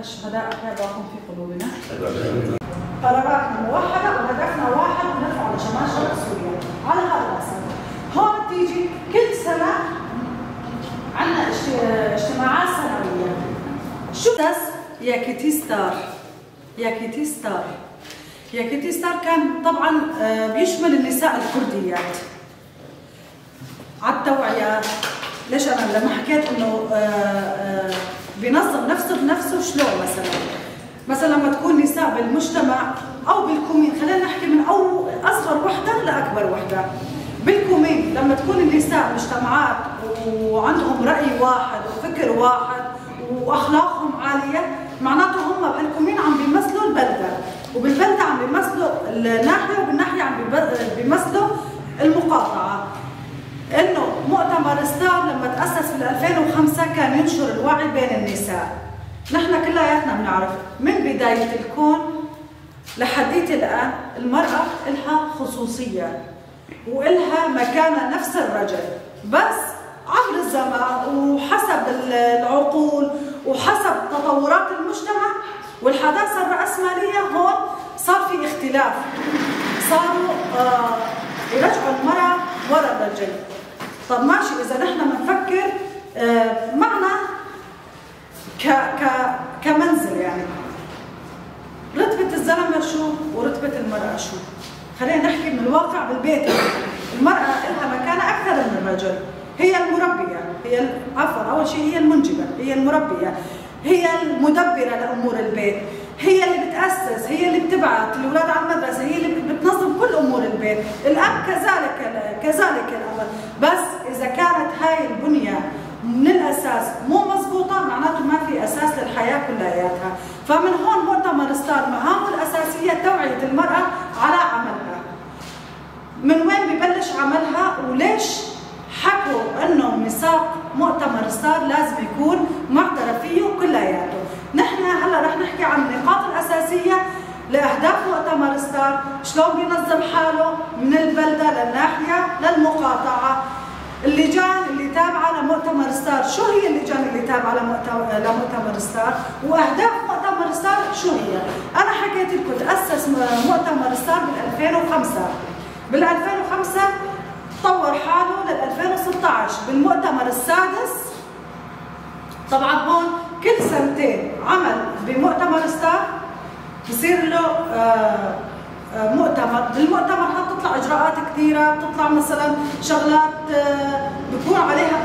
الشهداء أحياء باقون في قلوبنا. قراراتنا موحدة وهدفنا واحد، ونرفع لشمال شرق سوريا على هذا الأساس. هون بتيجي كل سنة عندنا اجتماعات سنوية. شو بس ياكيتي ستار، ياكيتي ستار، ياكيتي ستار كان طبعا بيشمل النساء الكرديات على التوعية. ليش أنا لما حكيت إنه بينظم نفسه بنفسه شلون؟ مثلا لما تكون نساء بالمجتمع أو بال commune، خلينا نحكي من أو أصغر وحدة لأكبر وحدة. بال commune لما تكون النساء مجتمعات وعندهم رأي واحد وفكر واحد وأخلاقهم عالية، معناته هم بهال commune عم بيمثلوا البلدة، وبالبلدة عم بيمثلوا الناحية، وبالناحية عم بيمثلوا المقاطعة. إنه مؤتمر ستار لما تأسس في 2005 كان ينشر الوعي بين النساء. نحن كلياتنا بنعرف من بداية الكون لحديت الآن المرأة إلها خصوصية وإلها مكانة نفس الرجل، بس عبر الزمان وحسب العقول وحسب تطورات المجتمع والحداثة الرأسمالية هون صار في اختلاف، صاروا يرجعوا المرأة ورا الرجل. طب ماشي، إذا نحن بنفكر معنا كمنزل، يعني رتبة الزلمة شو ورتبة المرأة شو؟ خلينا نحكي من الواقع بالبيت. المرأة لها مكانة أكثر من الرجل، هي المربية، هي عفوا أول شيء هي المنجبة، هي المربية، هي المدبرة لأمور البيت، هي اللي بتأسس، هي اللي بتبعت الأولاد على المدرسة، هي اللي بتنظم كل أمور البيت. الأب كذلك الأمر. بس إذا كانت هاي البنية من الأساس مو مضبوطة، معناته ما في أساس للحياة كلياتها. فمن هون مؤتمر ستار مهامه الأساسية توعية المرأة على عملها. من وين ببلش عملها؟ وليش حكوا انه ميثاق مؤتمر ستار لازم يكون معترف فيه كلياته؟ نحن هلا رح نحكي عن النقاط الاساسية لاهداف مؤتمر ستار، شلون بينظم حاله من البلدة للناحيه للمقاطعه، اللجان اللي تابعه لمؤتمر ستار، شو هي اللجان اللي تابعه لمؤتمر ستار، واهداف مؤتمر ستار شو هي؟ انا حكيت لكم تاسس مؤتمر ستار بال 2005، بال 2005 طور حاله لل 2016 بالمؤتمر السادس. طبعا هون كل سنتين عمل بمؤتمر ستار بصير له مؤتمر. بالمؤتمر بتطلع اجراءات كثيرة، بتطلع مثلا شغلات بيكون عليها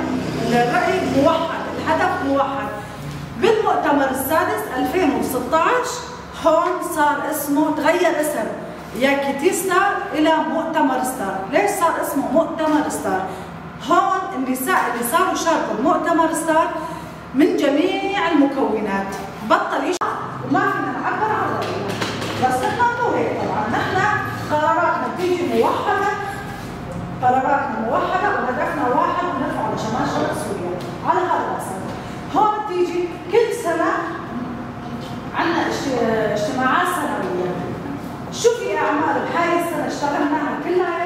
الراي موحد، الهدف موحد. بالمؤتمر السادس 2016 هون صار اسمه، تغير اسم ياكيتي ستار الى مؤتمر ستار. ليش صار اسمه مؤتمر ستار؟ هون النساء اللي صاروا يشاركوا بمؤتمر ستار من جميع المكونات، بطل يشارك وما فينا نعبر عن راينا. بس نحن مو هيك طبعا، نحن قراراتنا بتيجي موحدة، قراراتنا موحدة وهدفنا واحد، ونرفع لشمال شرق سوريا على هذا الاساس. هون بتيجي كل سنة عندنا اجتماعات سنوية. شو في اعمال بهاي السنة اشتغلناها كلها؟